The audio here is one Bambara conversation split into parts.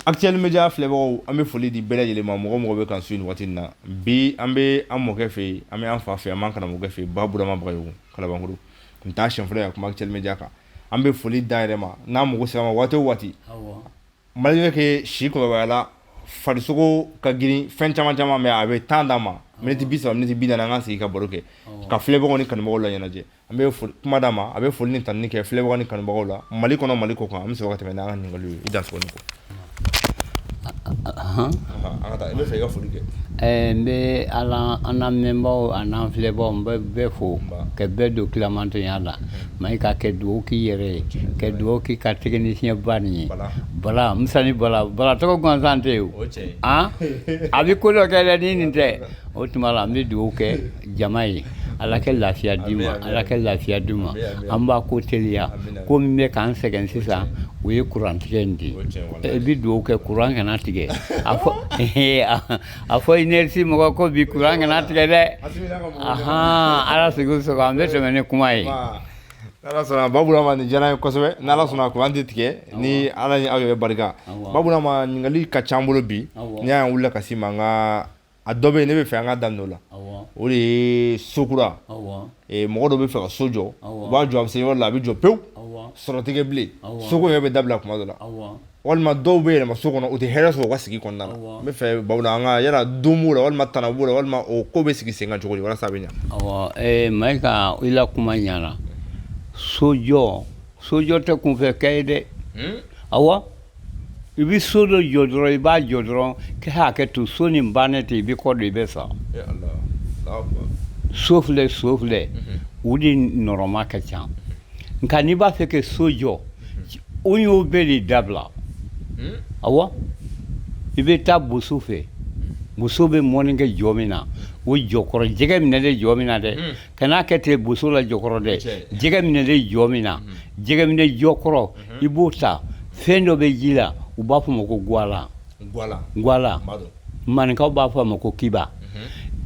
Actuel Media filɛbagaw, an bɛ foli di bɛɛ lajɛlen ma, mɔgɔ mɔgɔ bɛ k'an suivre nin waati in na. Bi an bɛ an mɔkɛ fɛ yen, an bɛ an fa fɛ, an b'an karamɔgɔkɛ fɛ yen, Ba Burama Bagayogo Kalabankɔrɔ. Nin t'a siɲɛ fɔlɔ ye ka kuma Actuel Media kan. An bɛ foli d'a yɛrɛ ma n'a mago sera ma waati o waati. Malgré que si kɔrɔbayala, farisogo ka girin, fɛn caman caman, mais a bɛ temps d'an ma, miniti 30, miniti 40, an k'an sigi ka baro kɛ ka filɛbagaw ni kanubagaw la ɲɛnajɛ. An bɛ kuma d'a ma, a bɛ foli ni tanuni kɛ filɛbagaw ni kanubagaw la, Mali kɔnɔ, Mali kɔ kan. An bɛ sɔrɔ ka tɛmɛ n'an ka ɲininkaliw ye. I dansogo ni ko an ka taa, i bɛ fɛ i ka foli kɛ. N bɛ ala an lamɛnbaaw an'an filɛbaaw, n bɛ bɛɛ fo ka bɛɛ don kilamantɔnya la. Mayiga, kɛ dugawu k'i yɛrɛ ye, kɛ dugawu k'i ka technicien ba nin ye, Bala Musa ni Bala. Bala tɔgɔ gansan tɛ yen o, a bɛ ko dɔ kɛ dɛ ni nin tɛ. O tuma la, an bɛ dugawu kɛ jama ye, Ala kɛ lafiya di ma, Ala kɛ lafiya di ma. An b'a ko teliya, ko min bɛ k'an sɛgɛn sisan, o ye kurantigɛ in de ye. I bɛ dugawu kɛ kuran kana tigɛ. A fɔ énergie mɔgɔ ko bi kuran kana tigɛ dɛ. Ala sigi sɔgɔ, an bɛ tɛmɛ ni kuma ye. Ala sɔnna, Ba Burama, nin diyara n ye kosɛbɛ. N'Ala sɔnna, kuran tɛ tigɛ ni Ala ni aw yɛrɛ barika. Ba Burama, ɲininkali ka ca n bolo bi. N'i y'a wulila ka s'i ma, n ka a dɔ bɛ yen, ne bɛ fɛ an ka daminɛ o la, o de ye sokura. Mɔgɔ dɔ bɛ fɛ ka so jɔ, u b'a jɔ, a bɛ se yɔrɔ la, a bɛ jɔ pewu, sɔrɔ tɛ kɛ bilen, soko yɛrɛ bɛ dabila kuma dɔ la, walima dɔw bɛ yɛlɛma so kɔnɔ, u tɛ hɛrɛ sɔrɔ u ka sigi kɔnɔna la. N bɛ fɛ, Bawula, an ka yala don b'o la walima tana b'o la, walima o ko bɛ sigi sen kan cogo di walasa a bɛ ɲɛ? Mayiga, i la kuma ɲana. Sojɔ, sojɔ tɛ kunfɛ kɛ ye dɛ. Awɔ, i bɛ so dɔ jɔ dɔrɔn, i b'a jɔ dɔrɔn kɛ hakɛ to so nin bannen ten, i bɛ kɔ don, i bɛ sa. So filɛ, so filɛ, u de nɔrɔma ka ca. Nka n'i b'a fɛ ka so jɔ, o y'o bɛɛ de dabila. Awɔ, i bɛ taa boso fɛ, boso bɛ mɔni kɛ jɔ min na, o jɔkɔrɔ, jɛgɛ minɛlen jɔ min na dɛ. Kan'a kɛ ten boso la jɔkɔrɔ dɛ, jɛgɛ minɛlen jɔ min na, jɛgɛminɛ jɔkɔrɔ, i b'o ta. Fɛn dɔ bɛ ji la, u b'a fɔ o ma ko gwala. Gwala, maninkaw b'a fɔ a ma ko kiba.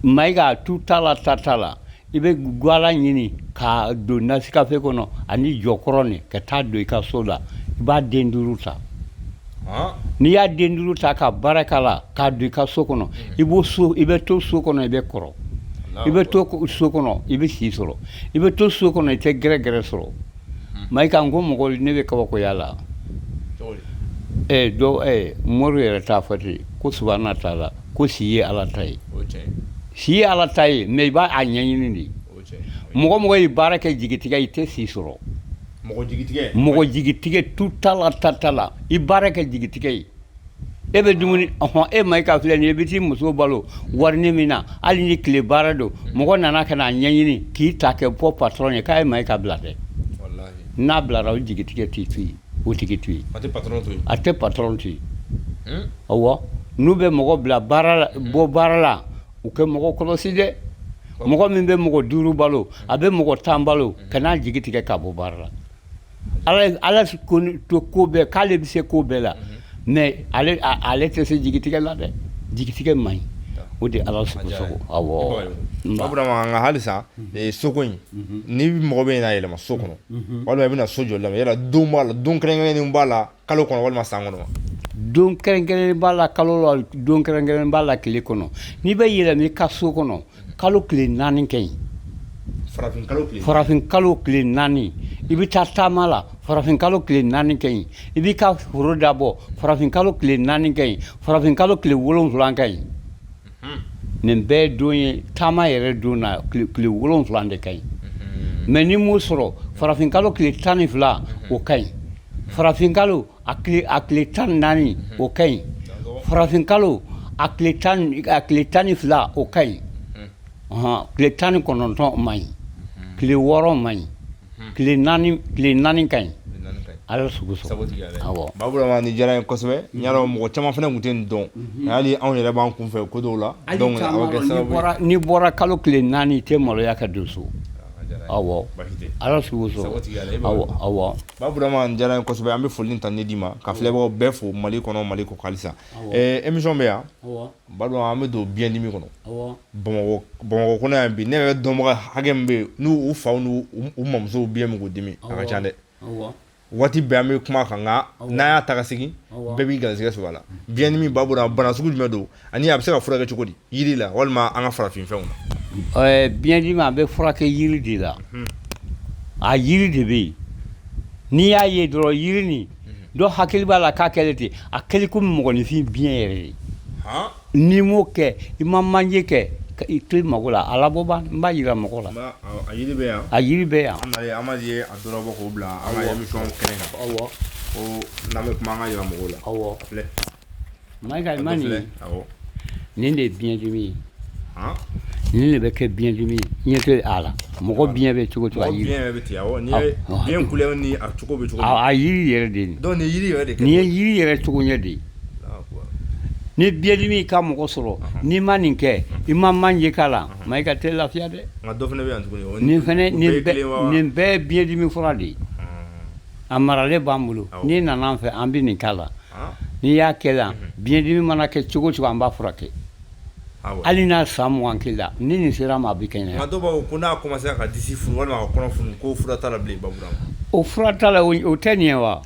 Mayiga, tu t'a la, ta t'a la, i bɛ gwala ɲini k'a don nasikafe kɔnɔ ani jɔkɔrɔ nin, ka taa don i ka so la. I b'a den duuru ta. N'i y'a den duuru ta ka baara k'a la k'a don i ka so kɔnɔ, i b'o so, i bɛ to so kɔnɔ, i bɛ kɔrɔ, i bɛ to so kɔnɔ, i bɛ si sɔrɔ, i bɛ to so kɔnɔ, i tɛ gɛrɛgɛrɛ sɔrɔ. Mayiga, n ko mɔgɔ, ne bɛ kabakoya la. Dɔ mori yɛrɛ t'a fɔ ten ko subahana taala ko si ye Ala ta ye, si ye Ala ta ye, mais i b'a ɲɛɲini de. Mɔgɔ mɔgɔ ye baara kɛ jigitigɛ, i tɛ si sɔrɔ. Mɔgɔ jigitigɛ, tu t'a la, ta t'a la, i baara kɛ jigitigɛ ye. E bɛ dumuni ɔhɔn, e Mayiga filɛ nin ye, i bɛ t'i muso balo warini min na, hali ni tile baara don, mɔgɔ nana ka n'a ɲɛɲini k'i ta kɛ fɔ patron ye k'a ye Mayiga bila dɛ. N'a bilara, o jigitigɛ t'i to yen, o tigi to yen, a tɛ patron to yen. Ɔwɔ, n'u bɛ mɔgɔ bila baara la, bɔ baara la, u kɛ mɔgɔ kɔlɔsi dɛ. Mɔgɔ min bɛ mɔgɔ duuru balo, a bɛ mɔgɔ 10 balo, ka n'a jigi tigɛ ka bɔ baara la. Ala to ko bɛɛ k'ale bɛ se ko bɛɛ la, mais ale tɛ se jigitigɛ la dɛ. Jigitigɛ man ɲi, o de Ala sago sago. Awɔ. Burama, nka halisa soko in, ni mɔgɔ bɛ na yɛlɛma so kɔnɔ walima i bɛna so jɔ la, yala don b'a la, don kɛrɛnkɛrɛnnen b'a la kalo kɔnɔ walima san kɔnɔ? Don kɛrɛnkɛrɛnnen b'a la kalo la, don kɛrɛnkɛrɛnnen b'a la tile kɔnɔ. N'i bɛ yɛlɛma i ka so kɔnɔ, kalo tile 4 kɛ yen, farafin kalo tile 4. I bɛ taa taama la, farafin kalo tile 4 kɛ yen. I b'i ka foro dabɔ, farafin kalo tile 4 kɛ yen. Farafin kalo tile 7 kɛ yen. Nin bɛɛ don ye. Taama yɛrɛ don na, tile 7 de ka ɲi. Mais ni m'o sɔrɔ, farafin kalo tile 12, o ka ɲi. Farafin kalo a tile 14, o ka ɲi. Farafin kalo a tile 12, o ka ɲi. Tile 19 man ɲi, tile 6 man ɲi, tile 4 ka ɲi. Ala sugu sɔrɔ. Awɔ. Ba Burama, nin diyara n ye kosɛbɛ. N y'a dɔn mɔgɔ caman fana tun tɛ nin dɔn, hali anw yɛrɛ b'an kunfɛ ko dɔw la. Donc a bɛ kɛ sababu ye. N'i bɔra kalo tile 4, i tɛ maloya ka don so. Awɔ, Ala sugu sɔrɔ. Awɔ, awɔ. Ba Burama, nin diyara n ye kosɛbɛ. An bɛ foli ta ne d'i ma ka filɛbagaw bɛɛ fo, Mali kɔnɔ, Mali kɔ. Halisa émission bɛ yan, ba an bɛ don biyɛndimi kɔnɔ Bamakɔ, Bamakɔ kɔnɔ yan bi. Ne yɛrɛ dɔnbaga hakɛ min bɛ yen, n'u u faw n'u u mamusow biyɛn bɛ k'u dimi, a ka ca dɛ. Waati bɛɛ an bɛ kuma kan, nka n'an y'a ta ka segin, bɛɛ b'i garisɛgɛ sɔrɔ a la. Biyɛndimi, Ba Burama, bana sugu jumɛn don ani a bɛ se ka furakɛ cogo di yiri la walima an ka farafin fɛnw na? Biyɛndimi a bɛ furakɛ yiri de la. A yiri de bɛ yen. N'i y'a ye dɔrɔn yiri nin, dɔ hakili b'a la k'a kɛlen ten, a kɛlen komi mɔgɔninfin biɲɛ yɛrɛ de. N'i m'o kɛ, i ma manje kɛ i to mago la, a labɔ ban, n b'a jira mɔgɔ la. A yiri bɛ yan. A yiri bɛ yan. An an ye a dɔ bɔ k'o bila an ka émission kɛnɛ kan. Awɔ. Ko n'an bɛ kuma, an ka jira mɔgɔw la. Awɔ. A filɛ. Mayiga, i ma nin ye? Awɔ. Nin de ye biɲɛdimi ye. Nin de bɛ kɛ biɲɛdimi ye. Ɲɛ tɛ a la, mɔgɔ biɲɛ bɛ cogo cogo, a yiri. Mɔgɔ biɲɛ bɛ ten, awɔ. Nin ye biɲɛ couleur ni a cogo bɛ cogo min. A yiri yɛrɛ de ye nin. Donc nin yiri yɛrɛ de. Nin ye yiri yɛrɛ cogo ɲɛ de ye. Ni biɲɛdimi ka mɔgɔ sɔrɔ, n'i ma nin kɛ, i ma manje k'a la, Mayiga, tɛ lafiya dɛ. Nka dɔ fana bɛ yan tuguni. Nin fana, nin bɛɛ ye biɲɛdimi fura de ye. A maralen b'an bolo. N'i nana an fɛ, an bɛ nin k'a la. N'i y'a kɛ la, biɲɛdimi mana kɛ cogo cogo, an b'a furakɛ. Hali n'a san 20 k'i la, ni nin sera ma, a bɛ kɛnɛya. Nka dɔw b'a fɔ ko n'a commencé ka disi funu walima ka kɔnɔ funu, ko fura t'a la bilen, Ba Burama. O fura t'a la, o tɛ nin ye wa?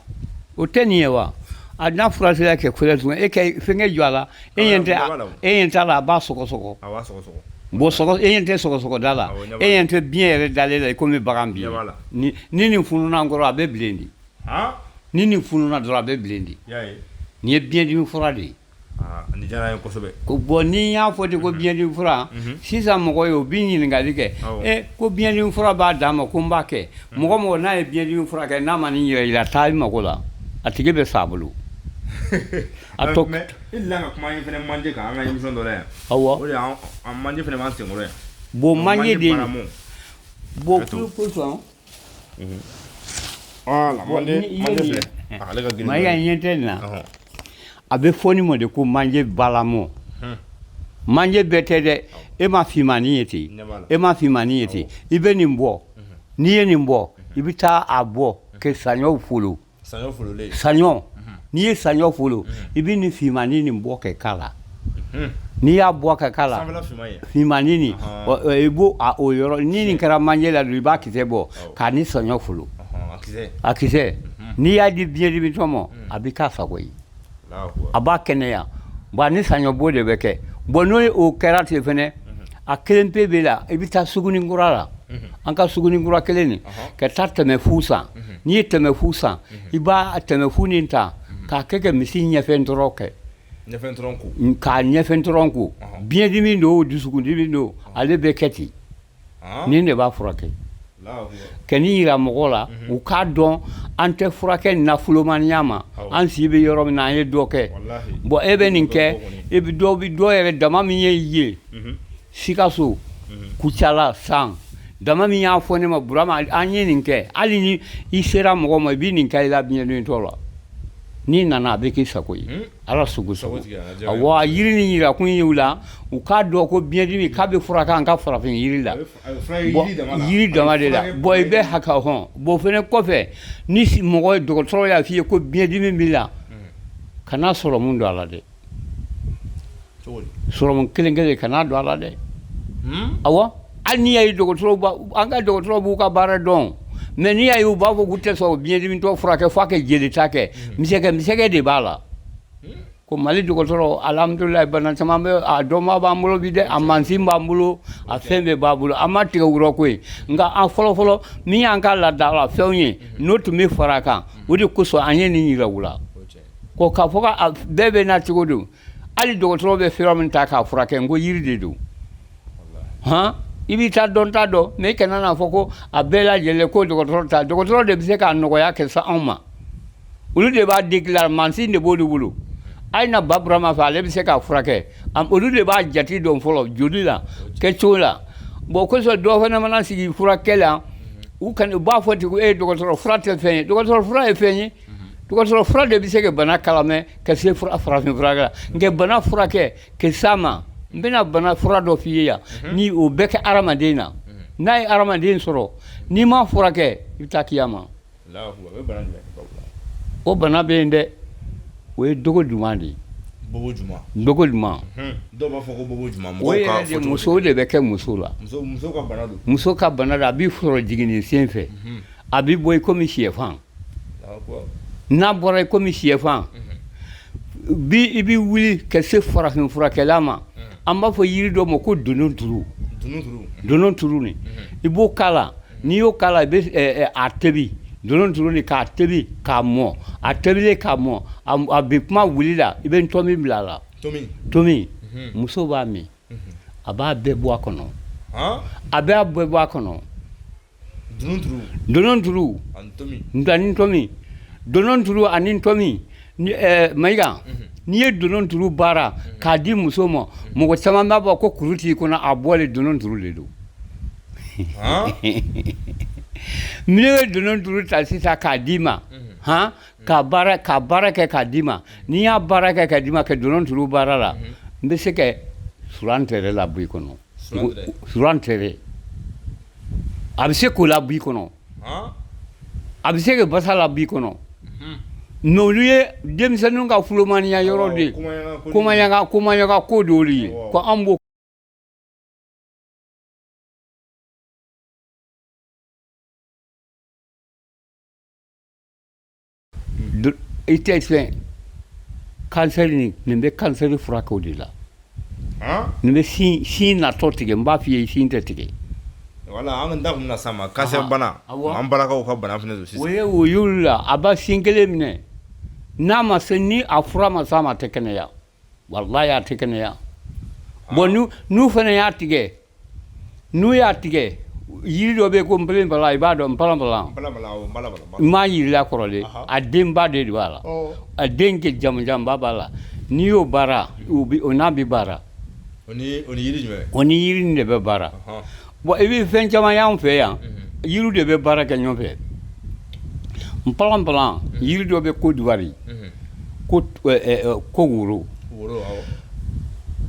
O tɛ nin ye wa? A n'a fura sera kɛ kɔlɛ tuguni, e ka fɛnkɛ jɔ a la, e ɲɛ tɛ, e ɲɛ t'a la, a b'a sɔgɔsɔgɔ. A b'a sɔgɔsɔgɔ. Bon, sɔgɔ, e ɲɛ tɛ sɔgɔsɔgɔ da la, e ɲɛ tɛ biɲɛ yɛrɛ dalen la i komi bagan biɲɛ. Ni nin fununa n kɔrɔ, a bɛ bilen de. Ni nin fununa dɔrɔn, a bɛ bilen de. Nin ye biɲɛdimi fura de ye. Nin diyara n ye kosɛbɛ. Ko bon, ni y'a fɔ ten ko biɲɛdimi fura, sisan mɔgɔ ye, o bɛ ɲininkali kɛ, e ko biɲɛdimi fura b'a dan ma, ko n b'a kɛ. Mɔgɔ mɔgɔ n'a ye biɲɛdimi fura kɛ, n'a ma nin yɛrɛ yira, taa i mago la, a tigi bɛ sa a bolo. A tɔ mais i delila ka kuma in fana manje kan an ka émission dɔ la yan. Awɔ. O de y'an manje fana b'an senkɔrɔ yan. Bon, manje de bon kosɔn. Voilà, manje, manje filɛ. Ale ka girin. Mayiga, ɲɛ tɛ nin na. A bɛ fɔ nin ma de ko manje balamɔ. Manje bɛɛ tɛ dɛ. E ma finmannin ye ten, e ma finmannin ye ten, i bɛ nin bɔ. N'i ye nin bɔ, i bɛ taa a bɔ ka saɲɔw folo. Saɲɔ fololen. Saɲɔ, n'i ye saɲɔ folo, i bɛ nin finmannin nin bɔ ka k'a la. N'i y'a bɔ ka k'a la, finmannin nin, i b'o o yɔrɔ ni nin kɛra manje la dɔrɔn, i b'a kisɛ bɔ k'a ni saɲɔ folo. A kisɛ, n'i y'a di biɲɛdimitɔ ma, a bɛ k'a sago ye, a b'a kɛnɛya. Bon, ni saɲɔbo de bɛ kɛ. Bon, n'o o kɛra ten fɛnɛ, a kelen pe bɛ la, i bɛ taa Suguninkura la, an ka Suguninkura kelen nin, ka taa tɛmɛfu san. N'i ye tɛmɛfu san, i b'a tɛmɛfu nin ta k'a kɛ ka misi ɲɛfɛn dɔrɔn kɛ, k'a ɲɛfɛn dɔrɔn ko biɲɛdimi don, dusukundimi don, ale bɛ kɛ ten. Nin de b'a furakɛ. Ka nin yira mɔgɔ la, u k'a dɔn an tɛ furakɛ nafolomaniya ma. An si bɛ yɔrɔ min na, an ye dɔ kɛ. Bon, e bɛ nin kɛ, e bɛ dɔ bɛ dɔ yɛrɛ dama min ye yen, Sikaso, Kucala, san dama min y'a fɔ ne ma: Burama, an ye nin kɛ. Hali ni i sera mɔgɔ ma, i bɛ nin kɛ i la biɲɛdimitɔ la, n'i nana, a bɛ k'i sago ye. Ala sogo sogo. Awɔ, a yiri nin yira kun ye u la, u k'a dɔn ko biɲɛdimi k'a bɛ furakɛ an ka farafin yiri la, yiri dama de la. Bon, i bɛ hakɛ hɔn. Bon, fɛnɛ kɔfɛ, ni mɔgɔ dɔgɔtɔrɔ y'a f'i ye ko biɲɛdimi b'i la, kana sɔrɔmu don a la dɛ. Sɔrɔmu kelen kelen, kana don a la dɛ. Awɔ, hali n'i y'a ye dɔgɔtɔrɔw, an ka dɔgɔtɔrɔw b'u ka baara dɔn, mais n'i y'a ye u b'a fɔ k'u tɛ sɔn biɲɛdimitɔ furakɛ f'a ka jelita kɛ, misɛgɛ misɛgɛ de b'a la. Ko Mali dɔgɔtɔrɔ, alhamdulilayi, bana caman bɛ a dɔnba b'an bolo bi dɛ. A mansin b'an bolo, a fɛn bɛɛ b'a bolo, an ma tigɛ wurɔ ko ye. Nka an fɔlɔ fɔlɔ min y'an ka laadala fɛnw ye, n'o tun bɛ fara a kan, o de kosɔn an ye nin yira u la. Ko k'a fɔ ka bɛɛ bɛ na cogo don, hali dɔgɔtɔrɔ bɛ fura min ta k'a furakɛ, n ko yiri de don. Hɔn, i b'i ta dɔn, ta dɔn, mais i kana n'a fɔ ko a bɛɛ lajɛlen ko dɔgɔtɔrɔ ta. Dɔgɔtɔrɔ de bɛ se k'a nɔgɔya kɛ sa anw ma. Olu de b'a déclarer, mansin de b'olu bolo. A ye na Ba Burama fɛ, ale bɛ se k'a furakɛ. Olu de b'a jate dɔn fɔlɔ joli la kɛcogo la. Bon, kosɔn dɔw fana mana sigi furakɛ la, u kan u b'a fɔ ten ko e dɔgɔtɔrɔ fura tɛ fɛn ye. Dɔgɔtɔrɔ fura ye fɛn ye. Dɔgɔtɔrɔ fura de bɛ se ka bana kalamɛ ka se farafin furakɛ la. Nka bana furakɛ ka s'a ma, n bɛna bana fura dɔ f'i ye yan, ni o bɛ kɛ hadamaden na, n'a ye hadamaden sɔrɔ, n'i ma furakɛ, i bɛ taa kiyama. O bana bɛ yen dɛ, o ye dogo duman de ye. Dogo duman, dɔw b'a fɔ ko bobo duman. O yɛrɛ de, muso de bɛ kɛ muso la. Muso ka bana don. Muso ka bana don. A b'i sɔrɔ jiginni sen fɛ, a bɛ bɔ i komi sɛfan. N'a bɔra i komi sɛfan bi, i bɛ wuli ka se farafin furakɛla ma, an b'a fɔ yiri dɔ ma ko donon turu. Donon turu nin, i b'o k'a la. N'i y'o k'a la, i bɛ a tobi, donon turu nin, k'a tobi k'a mɔ. A tobilen k'a mɔ, a bɛ kuma wuli la, i bɛ ntomi bila a la. Tomi, muso b'a min, a b'a bɛɛ bɔ a kɔnɔ, a b'a bɛɛ bɔ a kɔnɔ. Donon turu ani ntomi, donon turu ani ntomi. Mayiga, n'i ye donon turu baara k'a di muso ma, mɔgɔ caman b'a fɔ ko kuru t'i kɔnɔ, a bɔlen donon turu de don. Ne bɛ donon turu ta sisan k'a d'i ma, han, ka baara kɛ k'a d'i ma. N'i y'a baara kɛ k'a d'i ma, ka donon turu baara la, n bɛ se ka suran tɛrɛ labɔ i kɔnɔ. Suran tɛrɛ, a bɛ se k'o labɔ i kɔnɔ, a bɛ se ka basa labɔ i kɔnɔ. Mais olu ye denmisɛnninw ka fulomaniya yɔrɔ de ye, komaɲaga komaɲaga ko de olu ye ko an b'o. I tɛ fɛn kansɛri nin, nin bɛ kansɛri furakɛ o de la. Nin bɛ sin natɔ tigɛ. N b'a f'i ye, sin tɛ tigɛ. Wala an da kun na sa ma kansɛri bana, an balakaw ka bana fana don sisan. O ye o y'olu la, a b'a sin kelen minɛ, n'a ma se, ni a fura ma s'a ma, a tɛ kɛnɛya. Walayi, a tɛ kɛnɛya. Bon, n'u fana y'a tigɛ, n'u y'a tigɛ, yiri dɔ bɛ yen ko npelenbala, i b'a dɔn npalanbalan? N m'a yirila kɔrɔlen, a denba de b'a la, a den kɛ jamujanba b'a la. N'i y'o baara, o n'a bɛ baara. O ni yiri jumɛn? O ni yiri nin de bɛ baara. Bon, i bɛ fɛn caman y'anw fɛ yan, yiriw de bɛ baara kɛ ɲɔgɔn fɛ. Npalanbalan, yiri dɔ bɛ Côte d'Ivoire ko woro.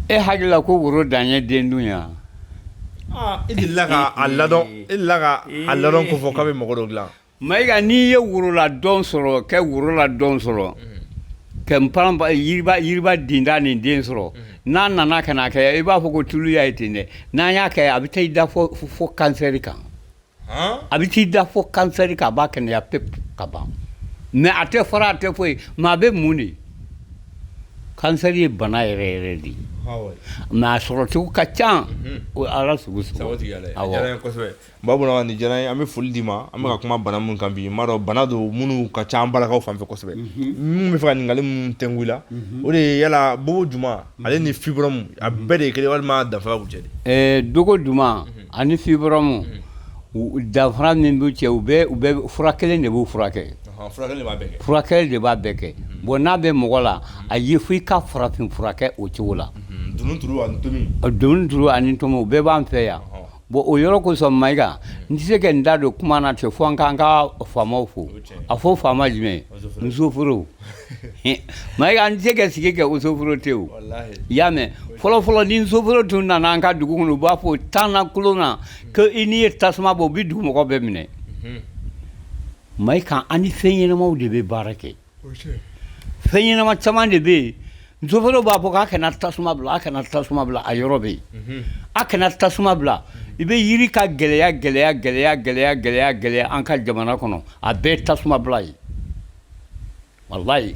E hakili la ko woro dan ye den dun yan? I delila ka a ladɔn, i delila ka a ladɔn ko fɔ k'a bɛ mɔgɔ dɔ dilan. Mayiga, n'i ye worola dɔn sɔrɔ, kɛ worola dɔn sɔrɔ, ka npalan yiriba yiriba denda nin den sɔrɔ, n'a nana ka na kɛ, i b'a fɔ ko tulu y'a ye ten dɛ. N'an y'a kɛ, a bɛ taa i da fo kansɛri kan. A bɛ t'i da fo kansɛri kan, a b'a kɛnɛya pewu ka ban. Mais a tɛ fara, a tɛ foyi, mais a bɛ mun de? Kansɛri ye bana yɛrɛ yɛrɛ de ye, mais a sɔrɔ cogo ka ca. O ala sugu sugu. Kosɛbɛ, Ba, nin diyara n ye. An bɛ foli d'i ma. An bɛ ka kuma bana min kan bi, n b'a dɔn bana don minnu ka ca an balakaw fan fɛ kosɛbɛ. Minnu bɛ fɛ ka ɲininkali minnu tɛnku i la, o de ye yala bobo juma ale ni fibrome, a bɛɛ de ye kelen walima danfara b'u cɛ de? Dogo juma ani fibrome, danfara min b'u cɛ, u bɛ fura kelen de b'u furakɛ. Fura kelen de b'a bɛɛ kɛ. Bon, n'a bɛ mɔgɔ la, a ye fo i ka farafin furakɛ o cogo la. Dunun turu ani ntomi, u bɛɛ b'an fɛ yan. Bon, o yɔrɔ kosɔn, Mayiga, n tɛ se ka n da don kuma na ten fo an k'an ka faamaw fo. A fɔ faama jumɛn? Nsoforo. Mayiga, an tɛ se ka sigi kɛ osoforo tɛ o. I y'a mɛn, fɔlɔ fɔlɔ, ni nsoforo tun nana an ka dugu kɔnɔ, u b'a fɔ tan na kolon na ko i n'i ye tasuma bɔ, u bɛ dugu mɔgɔ bɛɛ minɛ. Mayiga, an ni fɛn ɲɛnamaw de bɛ baara kɛ. Fɛn ɲɛnama caman de bɛ yen. Nsoforo b'a fɔ k'a kana tasuma bila, a kana tasuma bila, a yɔrɔ bɛ yen, a kana tasuma bila. I bɛ yiri ka gɛlɛya gɛlɛya gɛlɛya gɛlɛya gɛlɛya gɛlɛya an ka jamana kɔnɔ, a bɛɛ tasuma bila ye. Walayi,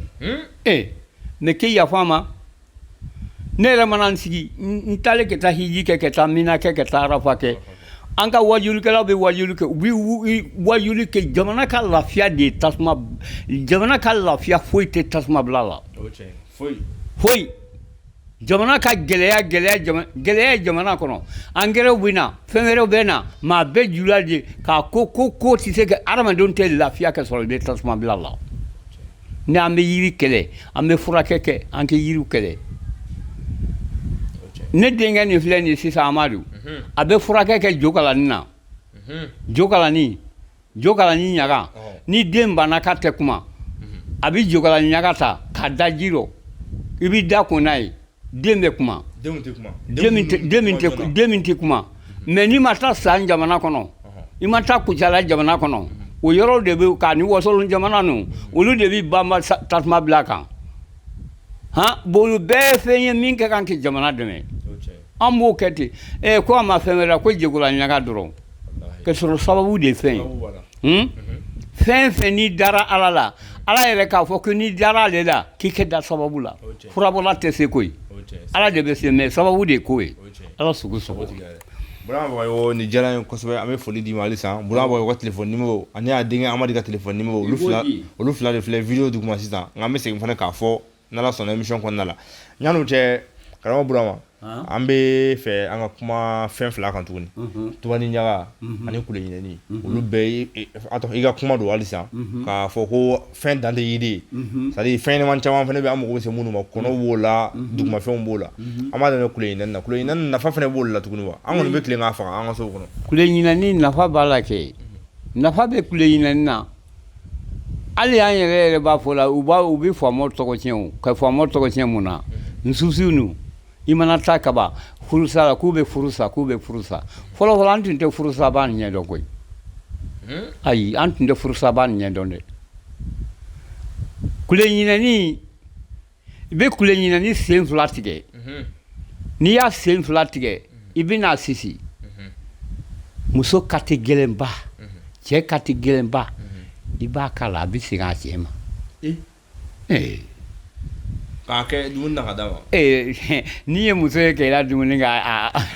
ee, mais k'i yafa ma, ne yɛrɛ mana n sigi, n taalen ka taa hiji kɛ, ka taa mina kɛ, ka taa arafa kɛ, an ka wajulikɛlaw bɛ wajuli kɛ, u bɛ wajuli kɛ jamana ka lafiya de ye. Tasuma, jamana ka lafiya foyi tɛ tasuma bila la, foyi. Jamana ka gɛlɛya gɛlɛya gɛlɛya ye jamana kɔnɔ, angɛrɛw bɛ na, fɛn wɛrɛw bɛ na, maa bɛɛ jula de k'a ko ko ko tɛ se ka adamadenw tɛ lafiya ka sɔrɔ i bɛ tasuma bila la. Ni an bɛ yiri kɛlɛ, an bɛ furakɛ kɛ, an tɛ yiriw kɛlɛ. Ne denkɛ nin filɛ nin sisan, Amadu, a bɛ furakɛ kɛ jokalani na, jokalani, jokalani ɲaga. Ni den banna k'a tɛ kuma, a bɛ jokalani ɲaga ta k'a da ji rɔ, i b'i da ko n'a ye, den bɛ kuma. Den min tɛ kuma, mais n'i ma taa san jamana kɔnɔ, i ma taa Kucala jamana kɔnɔ, o yɔrɔ de bɛ k'a ni Wasolon jamana ninnu, olu de bɛ banba tasuma bila kan. Han, bon, olu bɛɛ ye fɛn ye min ka kan ka jamana dɛmɛ. An b'o kɛ ten. Ko a ma fɛn wɛrɛ ko jekola ɲaga dɔrɔn ka sɔrɔ sababu de ye fɛn ye. Fɛn fɛn n'i dara Ala la, Ala yɛrɛ k'a fɔ ko n'i dara ale la, k'i kɛ da sababu la. Furabɔla tɛ se koyi, Ala de bɛ se, mais sababu de ye ko ye. Ala sugu sago. Burama Bagayogo, nin diyara n ye kosɛbɛ. An bɛ foli d'i ma halisa. Burama Bagayogo ka téléphone numéro ani a denkɛ Amadi ka téléphone numéro, olu fila de filɛ vidéo duguma sisan. Nka an bɛ segin fana k'a fɔ n'Ala sɔnna émission kɔnɔna la. Yan'o cɛ, karamɔgɔ Burama, an bɛ fɛ an ka kuma fɛn fila kan tuguni: tubani ɲaga ani kule ɲinɛni. Olu bɛɛ, i ka kuma don halisa k'a fɔ ko fɛn dan tɛ yiri ye, c'est à dire fɛn ɲɛnama caman fana bɛ, an mago bɛ se minnu ma. Kɔnɔw b'o la, dugumafɛnw b'o la. An b'a daminɛ kule ɲinɛni na. Kule ɲinɛni nafa fana b'o la tuguni wa? An kɔni bɛ tilen k'a faga an ka sow kɔnɔ. Kule ɲinɛni nafa b'a la kɛ, nafa bɛ kule ɲinɛni na. Hali an yɛrɛ yɛrɛ b'a fɔ la, u b'a u bɛ faamaw tɔgɔ tiɲɛ o, ka faamaw tɔgɔ tiɲɛ mun na? Nsusiw nu, i mana taa kaba furusa la, k'u bɛ furu sa, k'u bɛ furu sa. Fɔlɔ fɔlɔ, an tun tɛ furusaba nin ɲɛdɔn koyi. Ayi, an tun tɛ furusaba nin ɲɛdɔn dɛ. Kule ɲinɛni, i bɛ kule ɲinɛni sen fila tigɛ. N'i y'a sen fila tigɛ, i bɛ n'a sisi. Muso kati gɛlɛnba, cɛ kati gɛlɛnba, i b'a k'a la, a bɛ segin a cɛ ma. K'a kɛ dumuni na ka d'a ma? N'i ye muso ye k'i la dumuni kɛ,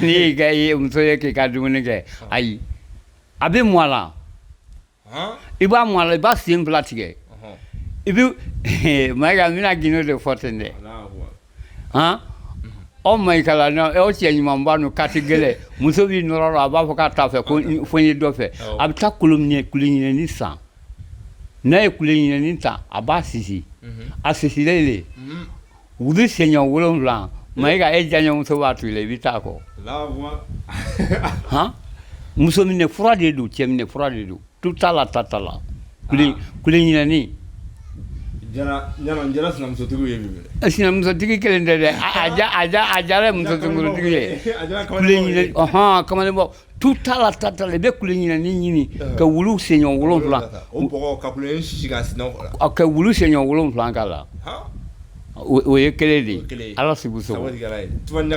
n'i ye muso ye k'i ka dumuni kɛ, ayi, a bɛ mɔ a la. I b'a mɔ a la, i b'a sen fila tigɛ. I bɛ Mayiga, n bɛna gindo de fɔ ten dɛ. Han, aw Mayigala, aw cɛ ɲumanba nu, kati gɛlɛn, muso b'i nɔrɔ la, a b'a fɔ k'a t'a fɛ, ko fo n ye dɔ fɛ. A bɛ taa kolo kule ɲinɛni san. N'a ye kule ɲinɛni ta, a b'a sisi. A sisilen de, wulu senɲɛ 7, Mayiga, e diyaɲɛmuso b'a to i la, i bɛ taa kɔ. Han, muso minɛ fura de don, cɛ minɛ fura de don, tu t'a la, ta t'a la, kule ɲinɛni. Sinamusotigi ye, sinamusotigi kelen tɛ dɛ, a diyara musotigi ye. Kule ɲinɛni, ɔhɔn, kamalenbɔ, tu t'a la, ta t'a la. I bɛ kule ɲinɛni ɲini ka wulu senɲɔ 7, ka wulu senɲɔ 7 k'a la. O ye kelen de ye. Ala sigi sago. Tubani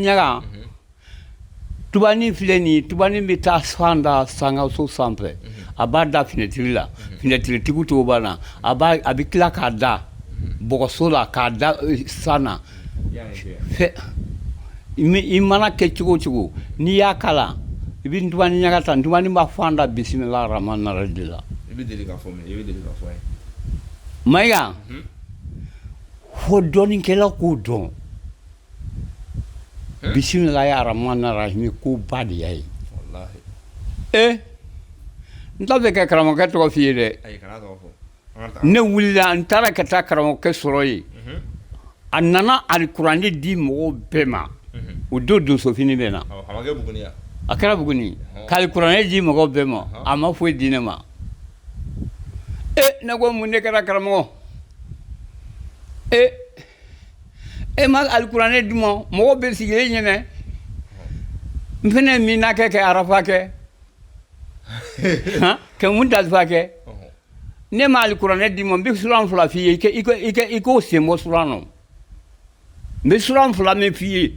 ɲaga, tubani filɛ nin ye. Tubani bɛ taa fan da sankaso sanfɛ, a b'a da finɛtiri la, finɛtiritigiw tɔgɔ b'a na. A b'a a bɛ tila k'a da bɔgɔso la, k'a da san na. I mana kɛ cogo o cogo, n'i y'a kala, i bɛ tubani ɲaga ta. Tubani b'a fan da bisimila rahman de la. I bɛ deli k'a fɔ, i bɛ deli k'a fɔ. Mayiga, fo dɔnnikɛlaw k'o dɔn. Bisimila rahman rahim, ko ba de y'a ye. E, n t'a fɛ ka karamɔgɔkɛ tɔgɔ f'i ye dɛ. Ne wulila, n taara ka taa karamɔgɔkɛ sɔrɔ yen. A nana alikuranɛ di mɔgɔw bɛɛ ma. O don, donsofini bɛ na. A kɛra Buguni, k'alikuranɛ di mɔgɔw bɛɛ ma, a ma foyi di ne ma. E, ne ko mun de kɛra, karamɔgɔ? E, e ma alikuranɛ di ma, mɔgɔw bɛ sigilen ɲɛnɛ. N fɛnɛ min na kɛ, kɛ arafa kɛ, kɛ mun dalifa kɛ. Ne ma alikuranɛ di ma, n bɛ suran fila f'i ye, i k'o sen bɔ suran nɔ. N bɛ suran fila min f'i ye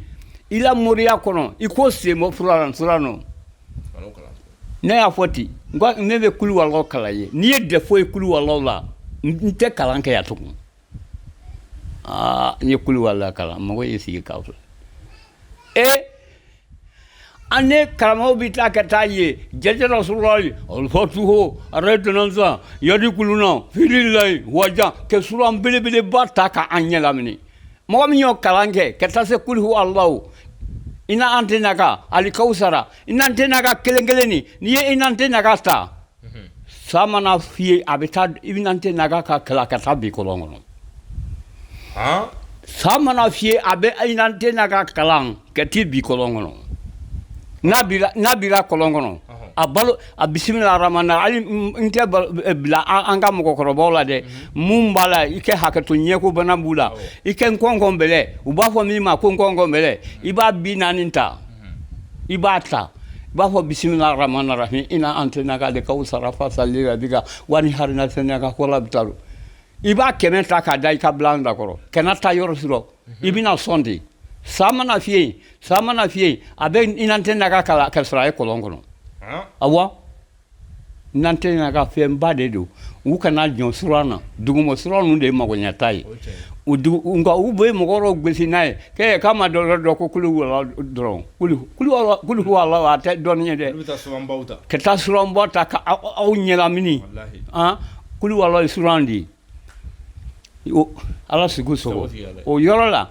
i la moriya kɔnɔ, i k'o sen bɔ suran nɔ. Ne y'a fɔ ten, n ko ne bɛ kulu walaw kalan ye. N'i ye défaut ye kulu walaw la, n tɛ kalan kɛ yan tugun. Aa, n ye kulu walaw kalan, mɔgɔ y'i sigi k'a filɛ. E, an ne karamɔgɔw bɛ taa ka taa ye jɛjɛ rasulayi alifatuho arɛtɛnansa yadi kuluna fililayi wajan kɛ suran belebeleba ta ka an ɲɛ lamini. Mɔgɔ min y'o kalan kɛ ka taa se kulihu alahu, ina antenaka alikawusara, ina antenaka kelen kelen nin, n'i ye ina antenaka ta, sa mana f'i ye, a bɛ taa ina antenaka ka kalan ka taa bi kɔlɔn kɔnɔ. Sa mana f'i ye, a bɛ ina antenaka kalan ka t'i bi kɔlɔn kɔnɔ. N'a bira kɔlɔn kɔnɔ, a balo a bisimila ramana. Hali n tɛ bila an ka mɔgɔkɔrɔbaw la dɛ. Mun b'a la, i kɛ hakɛto, ɲɛko bana b'u la, i kɛ nkɔnkɔn bɛlɛ, u b'a fɔ min ma ko nkɔnkɔn bɛlɛ, i b'a 40 ta, i b'a ta, i b'a fɔ bisimila ramana rahim, ina antenaka alikawusara fasali rabika wani harina sɛnɛka kɔla bɛ taa. I b'a 100 ta k'a da i ka bilan da kɔrɔ, kana taa yɔrɔ sɔrɔ. I bɛna sɔn ten. Sa mana fiyɛ, sa mana fiyɛ, a bɛ ina antenaka kala ka sɔrɔ a ye kɔlɔn kɔnɔ. Awɔ. N'an tɛ ka fɛnba de don, u kana jɔn suran na. Duguma suran ninnu de ye magoɲata ye. Nka u bɛ mɔgɔ gosi n'a ye k'a ma dɔ dɔn ko kulu dɔrɔn a tɛ dɔnni ye dɛ. Ka taa suranba ta ka aw ɲɛnamini. Kuluwala ye suran de ye. Ala sigi sɔgɔ o yɔrɔ la.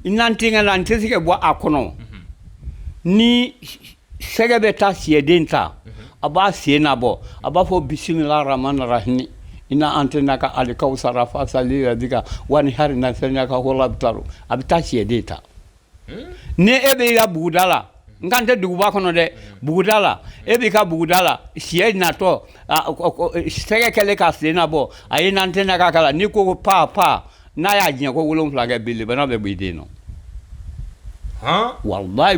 N'an tɛ la, n tɛ se ka bɔ a kɔnɔ. Ni sɛgɛ bɛ taa sɛden ta, a b'a sen nabɔ, a b'a fɔ bisimila rahman rahimi ina a'tainaka alikawusara fasali rabbika wanihari na saniaka huwal abtaru. A bɛ taa sɛden ta. Ni e bɛ i ka buguda la, n kan tɛ duguba kɔnɔ dɛ, buguda la, e b'i ka buguda la, sɛ natɔ, sɛgɛ kɛlen ka sen nabɔ, a ye n'an tɛna k'a la, n'i ko pa pa, n'a y'a diɲɛ ko 7 kɛ, bilibana bɛ bɔ i den nɔ. Walayi,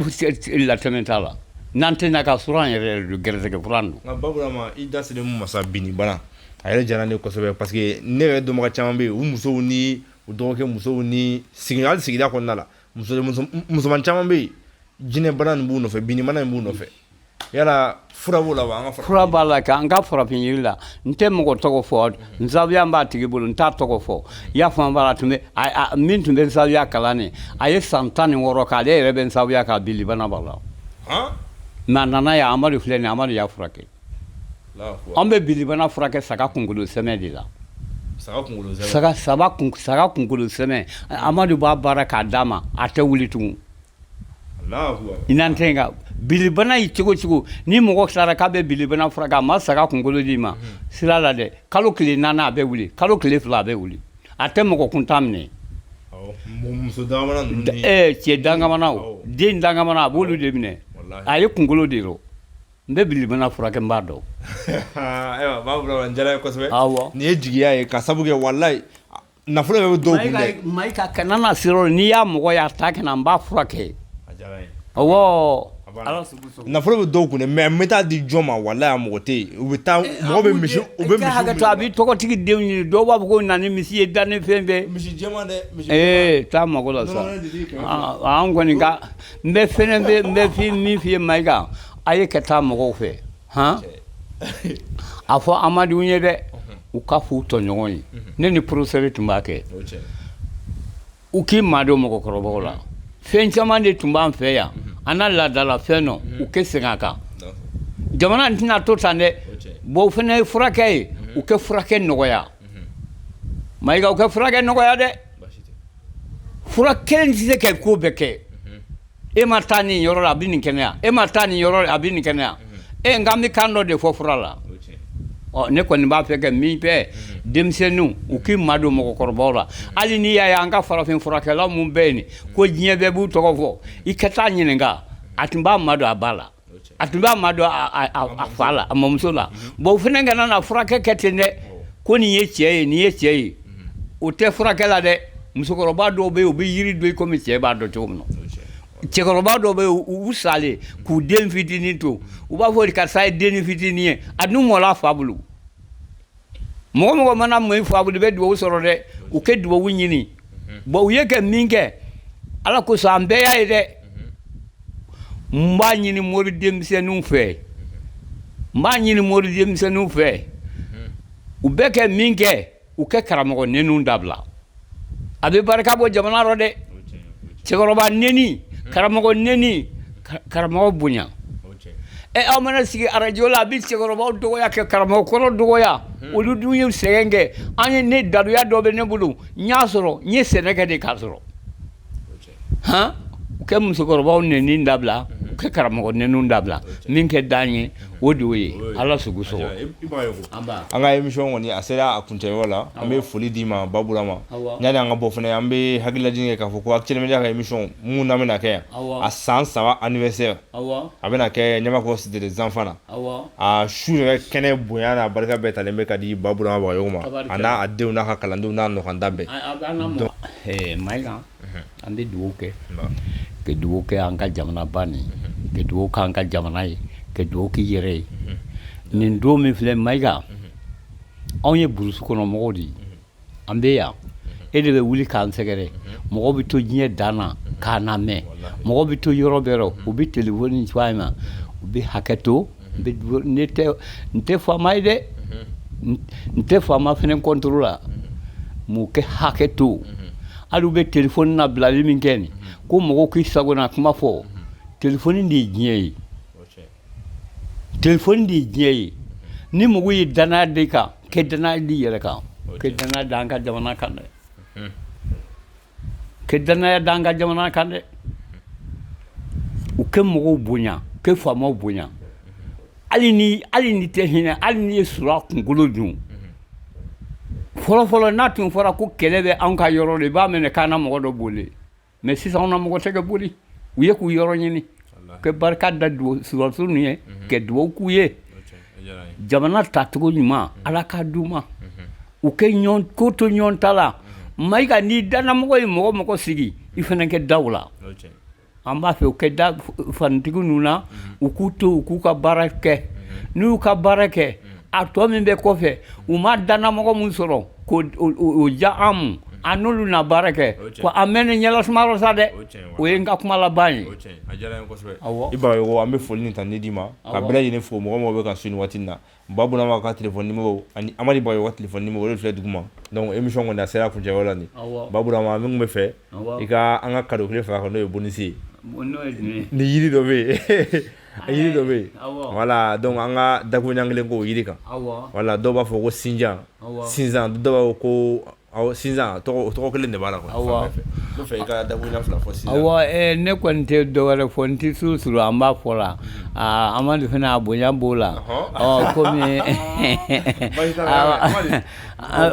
latɛmɛ t'a la. N'an tɛna ka suran yɛrɛ don, gɛrɛsɛgɛ furan don. Nka Baburama, i da selen masa binni bana, a yɛrɛ diyara ne kosɛbɛ, parce que ne yɛrɛ dɔnbaga caman bɛ yen, u musow ni u dɔgɔkɛ musow ni sigi, hali sigida kɔnɔna la, musoman caman bɛ yen, jinɛ bana nin b'u nɔfɛ, binni bana nin b'u nɔfɛ. Yala fura b'o la wa? An ka fura b'a la k'an ka farafin yiri la. N tɛ mɔgɔ tɔgɔ fɔ, n zawiya b'a tigi bolo, n t'a tɔgɔ fɔ. I y'a faamu? B'a la, tun bɛ min tun bɛ zawiya kalan nin, a ye san 16 k'ale yɛrɛ bɛ zawiya kan, bilibana b'a la. Mais a nana yan, Amadu filɛ nin ye, Amadu y'a furakɛ. An bɛ bilibana furakɛ saga kunkolo sɛmɛ de la. Saga saba, saga kunkolo sɛmɛ, Amadu b'a baara k'a d'a ma, a tɛ wuli tugun. N'an tɛ ka bilibana ye cogo cogo, ni mɔgɔ sara k'a bɛ bilibana furakɛ, a ma saga kunkolo d'i ma sira la dɛ, kalo tile 4 a bɛ wuli, kalo tile 2 a bɛ wuli. A tɛ mɔgɔ kuntan minɛ. Cɛ dangamana, den dangamana, a b'olu de minɛ. A ye kunkolo de rɔ. N bɛ bilibana furakɛ, n b'a dɔn. Ayiwa, b'a diyara kosɛbɛ. Nin ye jigiya ye, ka sabu kɛ walayi nafolo yɛrɛ bɛ dɔw kun dɛ. Mayiga, kana na sira, n'i y'a mɔgɔ y'a ta ka na, n b'a furakɛ. Awɔ. Nafolo bɛ dɔw kun dɛ, mais n bɛ taa di jɔn ma? Walayi, a mɔgɔ tɛ yen. U bɛ taa, mɔgɔ bɛ misi, u bɛ misi. Hakɛ to, a bɛ tɔgɔtigi denw ɲini. Dɔw b'a fɔ ko na ni misi ye, da ni fɛn bɛɛ. Misi jɛman dɛ, misi. Ee, taa mago la sa. An kɔni ka n bɛ fɛnɛ bɛ n bɛ fi min f'i ye, Mayiga, a ye ka taa mɔgɔw fɛ han. A fɔ Amadu ye dɛ, u ka f'u tɔɲɔgɔn ye. Ne ni professeur tun b'a kɛ. U k'i madon mɔgɔkɔrɔbaw la. Fɛn caman de tun b'an fɛ yan, an n'a laadala fɛn nɔ, u kɛ segin a kan. Jamana in tɛna to tan dɛ. Bon, o fana ye furakɛ ye, u kɛ furakɛ nɔgɔya. Mayiga, u kɛ furakɛ nɔgɔya dɛ. Fura kelen tɛ se ka ko bɛɛ kɛ. E ma taa nin yɔrɔ la, a bɛ nin kɛnɛya. E ma taa nin yɔrɔ la, a bɛ nin kɛnɛya. E nka an bɛ kan dɔ de fɔ fura la. Ɔ, ne kɔni b'a fɛ ka min fɛ, denmisɛnninw, u k'i madon mɔgɔkɔrɔbaw la. Hali n'i y'a ye an ka farafin furakɛlaw mun bɛ yen ko diɲɛ bɛɛ b'u tɔgɔ fɔ, i ka taa ɲininka, a tun b'a madon a ba la, a tun b'a madon a fa la, a mamuso la. Bon, o fana kana na furakɛ kɛ ten dɛ, ko nin ye cɛ ye, nin ye cɛ ye, o tɛ furakɛ la dɛ. Musokɔrɔba dɔw bɛ yen, u bɛ yiri dɔn i komi cɛ b'a dɔn cogo min na. Cɛkɔrɔba dɔw bɛ yen, u salen k'u den fitinin to, u b'a fɔ karisa ye den fitinin ye, a dun mɔla fa bolo. Mɔgɔ mɔgɔ mana mɔ i fa bolo, i bɛ dugawu sɔrɔ dɛ. U kɛ dugawu ɲini. Bon, u ye kɛ min kɛ, Ala kosɔn, an bɛɛ y'a ye dɛ. N b'a ɲini mori denmisɛnninw fɛ, n b'a ɲini mori denmisɛnninw fɛ, u bɛ kɛ min kɛ, u kɛ karamɔgɔ neniw dabila. A bɛ barika bɔ jamana rɔ dɛ. Cɛkɔrɔba neni, karamɔgɔ neni, karamɔgɔ bonya. Ɛ, aw mana sigi arajo la, a bɛ cɛkɔrɔbaw dɔgɔya, kɛ karamɔgɔ kɔrɔ dɔgɔya. Olu dun ye sɛgɛn kɛ an ye. Ne daluya dɔ bɛ ne bolo, n y'a sɔrɔ, n ye sɛnɛ kɛ de k'a sɔrɔ han. U kɛ musokɔrɔbaw neni dabila, u kɛ karamɔgɔ neniw dabila. Min kɛ d'an ye, o de y'o ye. Ala sugu sɔgɔ. An ka émission kɔni, a sera a kuncɛyɔrɔ la. An bɛ foli d'i ma, Baburama. Yanni an ka bɔ fana, an bɛ hakililajigin kɛ k'a fɔ ko Actuel Media ka émission mun n'an bɛna kɛ yan, a san 3 anniversaire, a bɛna kɛ Ɲamakɔrɔ Cité des Enfants na. A su yɛrɛ kɛnɛ bonya n'a barika bɛɛ talen bɛ ka di Baburama Bagayogo ma, a n'a a denw n'a ka kalandenw n'a nɔkanda bɛɛ. Mayiga, an bɛ dugawu kɛ, ka dugawu kɛ an ka jamanaba nin, ka dugawu kɛ an ka jamana ye, ka dugawu k'i yɛrɛ ye. Nin don min filɛ, Mayiga, anw ye burusi kɔnɔ mɔgɔw de ye, an bɛ yan, e de bɛ wuli k'an sɛgɛrɛ. Mɔgɔ bɛ to diɲɛ dan na k'an lamɛn, mɔgɔ bɛ to yɔrɔ bɛɛ rɔ, u bɛ telefɔni ci an ma, u bɛ hakɛ to. Ne tɛ, n tɛ faama ye dɛ, n tɛ faama fɛnɛ contre la. Mun kɛ hakɛ to, hali u bɛ telefɔni na bilali min kɛ nin ko mɔgɔw k'i sagona kuma fɔ, telefɔni de ye diɲɛ ye, telefɔni de ye diɲɛ ye. Ni mɔgɔw ye danaya da i kan, kɛ danaya di i yɛrɛ kan, kɛ danaya da an ka jamana kan dɛ, kɛ danaya da an ka jamana kan dɛ. U kɛ mɔgɔw bonya, kɛ faamaw bonya, hali ni tɛ hinɛ, hali ni ye sura kunkolo dun. Fɔlɔ fɔlɔ, n'a tun fɔra ko kɛlɛ bɛ anw ka yɔrɔ la, i b'a mɛn k'an na mɔgɔ dɔ boli. Mais sisan, anw na mɔgɔ tɛ kɛ boli, u ye k'u yɔrɔ ɲini. Kɛ barika da surasiw ninnu ye, kɛ dugawu k'u ye. Jamana tacogo ɲuman, Ala k'a d'u ma. U kɛ ɲɔgɔn ko to ɲɔgɔn ta la. Mayiga, n'i dannamɔgɔ ye mɔgɔ mɔgɔ sigi, i fana kɛ da la. An b'a fɛ u kɛ da fanitigi ninnu na, u k'u to u k'u ka baara kɛ. N'u y'u ka baara kɛ, a tɔ min bɛ kɔfɛ, u ma dannamɔgɔ min sɔrɔ k'o ja an mu, an n'olu na baara kɛ ko an mɛn ni ɲɛlasuma sa dɛ. O ye n ka kuma laban ye. A diyara n ye kosɛbɛ. I Bagayogo, an bɛ foli ni tanuni d'i ma, ka bɛɛ lajɛlen fo, mɔgɔ mɔgɔ bɛ ka su nin waati in na. Ba Burama ka téléphone numéro ani Amadi Bagayogo ka téléphone numéro, o de filɛ duguma. Donc émission kɔni, a sera kuncɛyɔrɔ la nin. Ba Burama, min tun bɛ fɛ i ka an ka cadeau kelen fara kan, n'o ye bonus ye. Ni yiri dɔ bɛ yen, yiri dɔ bɛ yen, voilà. Donc an ka dakuruɲa kelen k'o yiri kan. Voilà, dɔw b'a fɔ ko sinjan, sinzan, dɔw b'a fɔ ko awɔ, sinzan, tɔgɔ kelen de b'a la quoi. Fan bɛɛ fɛ n bɛ fɛ i ka dakuruɲa fila fɔ sinzan. Awɔ, ne kɔni tɛ dɔ wɛrɛ fɔ, n tɛ su suru an b'a fɔ la. Amadu fana, a bonya b'o la. Ɔ komi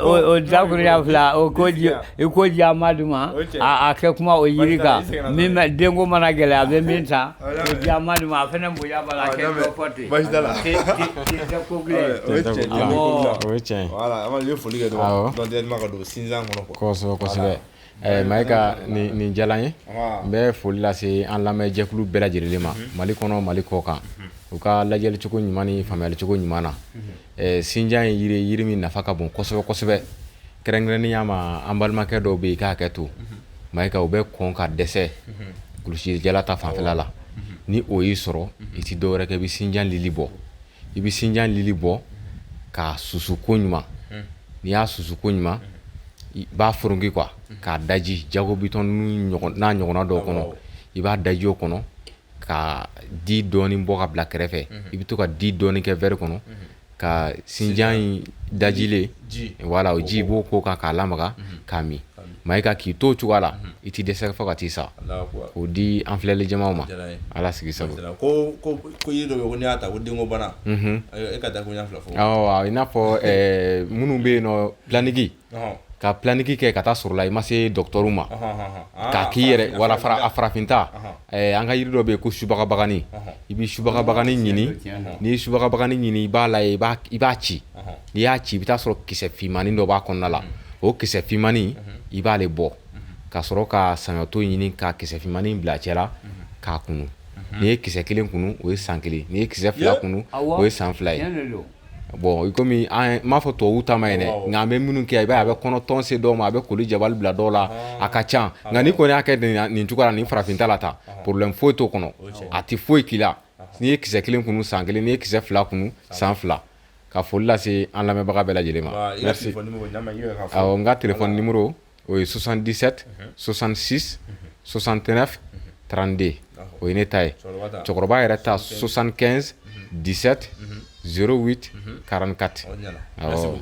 o dakuruɲa fila, o ko di, i ko di Amadu ma, a kɛ kuma o yiri kan min bɛ denko mana gɛlɛya, a bɛ min ta, o di Amadu ma, a fana bonya b'a la, a kɛ dɔ fɔ ten. Baasi t'a la. Tɛ ko bilen. O ye tiɲɛ ye. O ye tiɲɛ ye. Voilà, Amadu, i bɛ foli kɛ dɔrɔn, donc directement ka don sinzan kɔnɔ quoi. Kosɛbɛ kosɛbɛ. Mayiga, nin diyara n ye. N bɛ foli lase an lamɛnjɛkulu bɛɛ lajɛlen ma, Mali kɔnɔ, Mali kɔ kan, u ka lajɛli cogo ɲuman ni faamuyali cogo ɲuman na. Sinjan ye yiri ye, yiri min nafa ka bon kosɛbɛ kosɛbɛ, kɛrɛnkɛrɛnnenya ma an balimakɛ dɔw bɛ yen, i k'a hakɛ to Mayiga, u bɛ kɔn ka dɛsɛ kulusijala ta fanfɛla la. Ni o y'i sɔrɔ, i ti dɔwɛrɛ kɛ, i bɛ sinjan lili bɔ, i bɛ sinjan lili bɔ k'a susu ko ɲuman. N'i y'a susu ko ɲuman, i b'a foronki quoi, k'a daji jago bitɔn n'a ɲɔgɔnna dɔw kɔnɔ. I b'a daji o kɔnɔ ka di dɔɔni bɔ ka bila kɛrɛfɛ. I bɛ to ka di dɔɔni kɛ verre kɔnɔ ka sinjan in dajilen, voilà, o ji i b'o k'o kan k'a lamaga k'a min. Mayiga, k'i to o cogoya la, i t'i dɛsɛ fo ka t'i sa. K'o di an filɛli jamaw ma, Ala sigi sago. Ko yiri dɔ bɛ yen ko n'i y'a ta ko denko bana, e ka dakuruɲa fila fɔ. Awɔ, i n'a fɔ minnu bɛ yen nɔ, planique, ka planique kɛ ka taa sɔrɔ la i ma se dɔgɔtɔrɔw ma k'a k'i yɛrɛ, wala a farafinta. An ka yiri dɔ bɛ yen ko subagabagani. I bɛ subagabagani ɲini, n'i ye subagabagani ɲini, i b'a lajɛ, i b'a ci. N'i y'a ci, i bɛ taa sɔrɔ kisɛ finmanin dɔ b'a kɔnɔna la. O kisɛ finmanin, i b'ale bɔ ka sɔrɔ ka saɲɔto ɲini ka kisɛ finmanin bila cɛ la k'a kunu. N'i ye kisɛ kelen kunu, o ye san 1. N'i ye kisɛ 2 kunu, o ye san 2 ye. Bon, komi an m'a fɔ tubabuw ta ma ɲi dɛ, nka an bɛ minnu kɛ, i b'a ye a bɛ kɔnɔtɔn se dɔw ma, a bɛ koli jabali bila dɔw la, a ka ca. Nka n'i kɔni y'a kɛ nin cogoya la, nin farafinta la tan, problème foyi t'o kɔnɔ, a tɛ foyi k'i la. N'i ye kisɛ kelen kunu, san 1. N'i ye kisɛ 2 kunu, san 2. Ka foli lase an lamɛnbaga bɛɛ lajɛlen ma, merci. Awɔ, n ka téléphone numéro, o ye 77 66 69 32, o ye ne ta ye. Cɛkɔrɔba yɛrɛ ta, 75 17 08 44. Awɔ.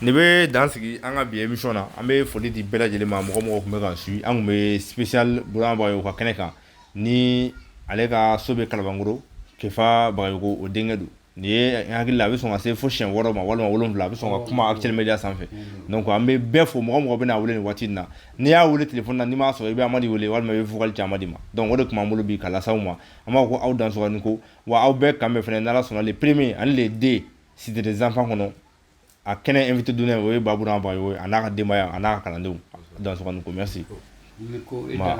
Nin bɛ dan sigi an ka bi émission na. An bɛ foli di bɛɛ lajɛlen ma, mɔgɔ mɔgɔ tun bɛ k'an suit. An tun bɛ spécial Burama Bagayogo ka kɛnɛ kan, ni ale ka so bɛ Kalabankɔrɔ. Kefa Bagayogo, o denkɛ don. Nin ye, n hakili la, a bɛ sɔn ka se fo siɲɛ 6 ma walima 7, a bɛ sɔn ka kuma Actuel Media sanfɛ. Donc an bɛ bɛɛ fo, mɔgɔ mɔgɔ bɛna wele nin waati in na. N'i y'a wele téléphone na, n'i m'a sɔrɔ, i bɛ Amadi wele walima i bɛ vocal ci Amadi ma. Donc o de tun b'an bolo bi ka lase aw ma. An b'a fɔ ko aw dansɔgɔ ko wa aw bɛɛ kan bɛn fɛnɛ, n'Ala sɔnna, le premier ani le 2, Cité des enfants kɔnɔ. A kɛnɛ invité d'honneur, o ye Ba Burama Bagayogo ye, a n'a ka denbaya, a n'a ka kalandenw. Dansɔgɔ ko, merci.